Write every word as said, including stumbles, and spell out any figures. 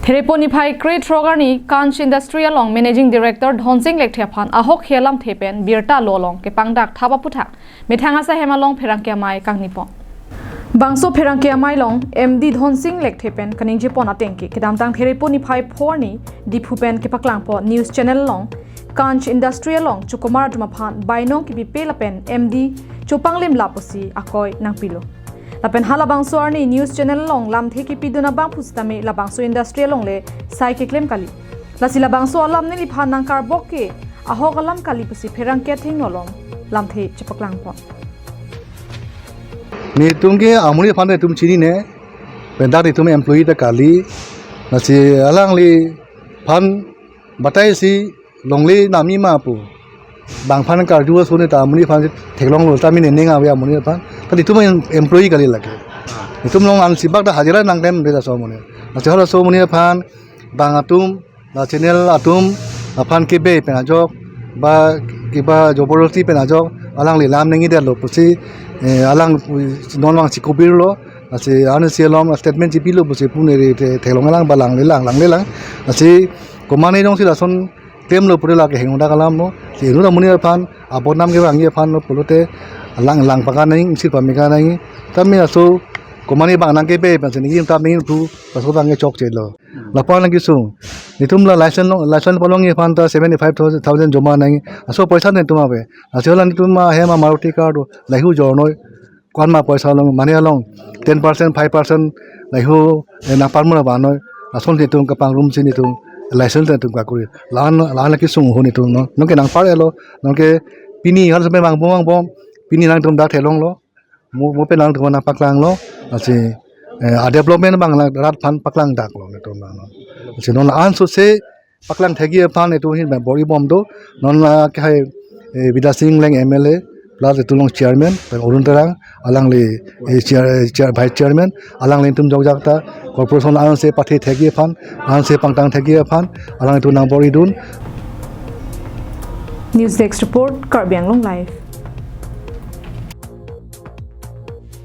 Phereponi phai kre throk arni Kanch Industry along Managing Director Dhonsing Lekthe aphan ahok alamthe pen birta lo along kepangdak thap aphuthak methang asai hem along pherangke amei kangni pon. Bangso pherangke amei along M D Dhonsing Lekthe pen kaningje pon ateng ke kedamtang Phereponi phai phor arni Diphu pen kepaklang pon news channel along Kanch Industry along chukomar atum aphan bainong kipipe lapen M D chopanglim lapusi akoi nangpilo. Lapen halabangso arni news channel along lamthe kipidun abang pusitame labangso industry along le sai keklem kali. Lasi labangso alam neliphan nangkarbok ke ahok alam kali pusi pherangke athengno along lamthe chepaklang pon. Netum ke amonit aphan netum chinine, pendak netum employee ta kali, lasi alangliphan batai si longle nami ma pu. Bang aphan karju aso ne ta amonit aphan theklonglo ta mine neng ave amonit aphan. Ta netum em-, employee kali lake. Netum along ansi bak ta hajira nangklem de laso amonit. Lasi halaso amonit aphan bang atum, la channel atum aphan kebe pen ajok, ba kiba jabardasti pen ajok, alangli lam nangji detlo pusi, eh, alang non vang chikobirlo, lasi ansi along statement chipilo pusi pune re te theklong lang ba langle lang, langle lang. Lasi komane jongsi lason klemlo pura lake hengdang alam mo. Si inut amonit aphan abodnam kevangji aphan lo pulote lang, lang pakan nangji, isi pameka nangji. Tame aso komane bang nangkebe pensi nangji tam nangji thu, laso bang ke chokchelo. Lapu-an nangkesung. Netum la license long, license palongji aphan ta seventy five thousand joma nangji. Aso poisa netum ave. Aso la netum ahem a Maruti car do, lahei jornoi. Ko-an ma poisa long, mane along ten percent, five percent lahei, eh, nangpar mura banoi. Lason netum kapangrum si netum license netum kakuri. La-an, la-an kesung ho netum no. Nonke nangpar-elo, nonke pini hal sampai mangbom mangbom. Pini nangtum dak thelonglo. Mo, mo pen nangtum nangpaklanglo. Lasi, eh, a development bang nang rat aphan paklangdaklo netum bang no. Lasi non la-an sose paklang thekji aphan netum ahin bang bor-ibom do. Non la ke hai, eh, Bidya Sing Engleng M L A plus netum along chairman, pen Arun Terang, alangli, eh, chair, eh, chair, vice chairman, alangli netum jokjak ta corporation ansi pathe thekji aphan, ansi pangtang thekji aphan, alangli netum nangbor-idun. News Desk Report, Karbi Anglong Live.